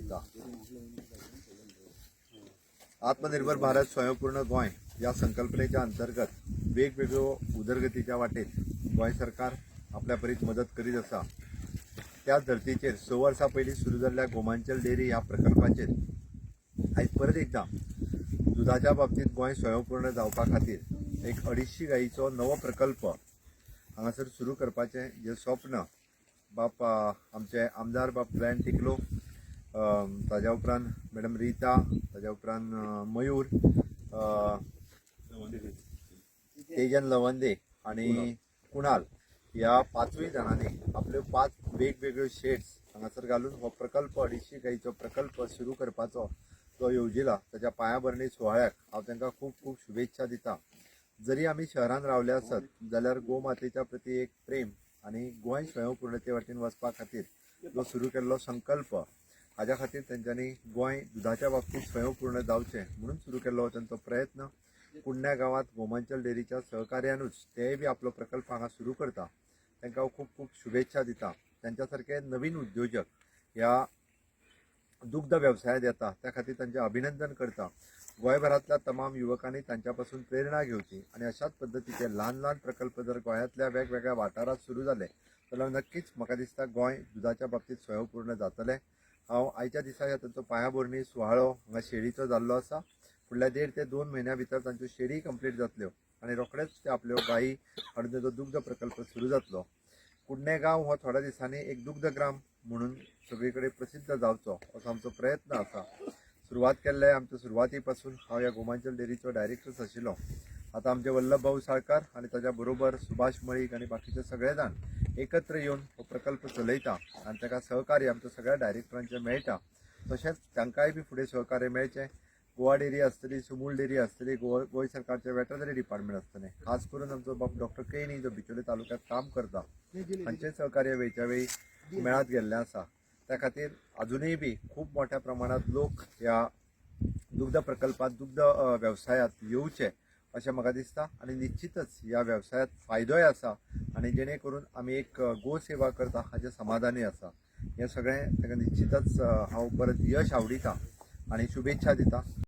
सोदता. आत्मनिर्भर भारत, स्वयंपूर्ण गोंय ह्या संकल्पनेच्या अंतर्गत वेगवेगळ्यो उदरगतीच्या वाटेत गोंय सरकार आपल्या परीत मदत करीत आसा. त्याच धर्तीचेर 6 वर्सां पयलीं सुरू जाल्ल्या गोमांचल डेअरी ह्या प्रकल्पाचेर आयज परत एकदां दुदाच्या बाबतींत गोंय स्वयंपूर्ण जावपा खातीर एक 250 गायीचो नवो प्रकल्प हांगासर सुरू करपाचें जें स्वप्न बाप आमचे आमदार बाब ग्लॅन टिकलो, ताज्या उपरांत मॅडम रिता, ताज्या उपरांत मयूर, तेजन लवंदे आनी कुणाल ह्या पांचूय जाणांनी आपल्यो 5 वेगवेगळ्यो शेड्स हांगासर घालून हो प्रकल्प, 250 गायीचो प्रकल्प सुरू करपाचो जो येवजिला, ताच्या पांयाभरणी सुवाळ्याक हांव तांकां खूब खूब शुभेच्छा दिता. जरी आमी शहरान रावले आसत जाल्यार गोमातेच्या प्रती एक प्रेम आनी गोंय स्वयंपूर्णते वाटेन वचपा खातीर जो सुरू केल्लो संकल्प, हाज्या खातीर तेंच्यांनी गोंय दुदाच्या बाबतींत स्वयंपूर्ण जावचें म्हणून सुरू केल्लो तांचो प्रयत्न, कुडण्या गांवांत गोमांचल डेअरीच्या सहकार्यानूच तेय बी आपलो प्रकल्प हांगा सुरू करता. तांकां हांव खूब खूब शुभेच्छा दिता. तांच्या सारके नवीन उद्योजक ह्या दुग्ध वेवसायांत येता, त्या खातीर तांचें अभिनंदन करता. गोंयभरांतल्या तमाम युवकांनी तांच्या पासून प्रेरणा घेवची आनी अशाच पद्दतीचे ल्हान ल्हान प्रकल्प जर गोंयांतल्या वेगवेगळ्या वाठारांत सुरू जाले जाल्यार नक्कीच म्हाका दिसता गोंय दुदाच्या बाबतींत स्वयंपूर्ण जातलें. हांव आयच्या दिसा ह्या तांचो पांयाभरणी सुवाळो हांगा शेडीचो जाल्लो आसा. फुडल्या 1.5 ते 2 म्हयन्या भितर तांच्यो शेडी कंप्लीट जातल्यो आनी रोखडेच ते आपल्यो गायी हाडून तांचो दुग्ध प्रकल्प सुरू जातलो. कुडणे गांव हो थोड्या दिसांनी एक दुग्धग्राम म्हणून सगळे कडेन प्रसिद्ध जावचो असो आमचो प्रयत्न आसा. सुरवात केल्ले आमच्या सुरवाती पासून हांव ह्या गोमांचल डेअरीचो डायरेक्टर आशिल्लो. आतां आमचे वल्लभ भाऊ साळकार आनी ताच्या बरोबर सुभाष मळीक आनी बाकीचे सगळे जाण एकत्र येवन हो प्रकल्प चलयता आनी ताका सहकार्य आमच्या सगळ्या डायरेक्टरांचें मेळटा. तशेंच तांकांय बी फुडें सहकार्य मेळचें. गोवा डेअरी आसतली, सुमूल डेअरी आसतली, गोवा गोंय सरकारचें वेटरनरी डिपार्टमेंट आसतलें, खास करून आमचो बाब डॉक्टर केणी जो बिचोले तालुक्यांत काम करता, हांचें सहकार्य वेळच्या वेळी मेळत गेल्लें आसा. त्या खातीर अजुनूय बी खूब मोठ्या प्रमाणांत लोक ह्या दुग्ध प्रकल्पात, दुग्ध वेवसायांत येवचे अशें म्हाका दिसता आनी निश्चितच ह्या वेवसायांत फायदोय आसा आनी जेणे करून आमी एक गोसेवा करता हाचें समाधानूय आसा. हें सगळें ताका निश्चितच हांव परत यश आवडिता आनी शुभेच्छा दिता.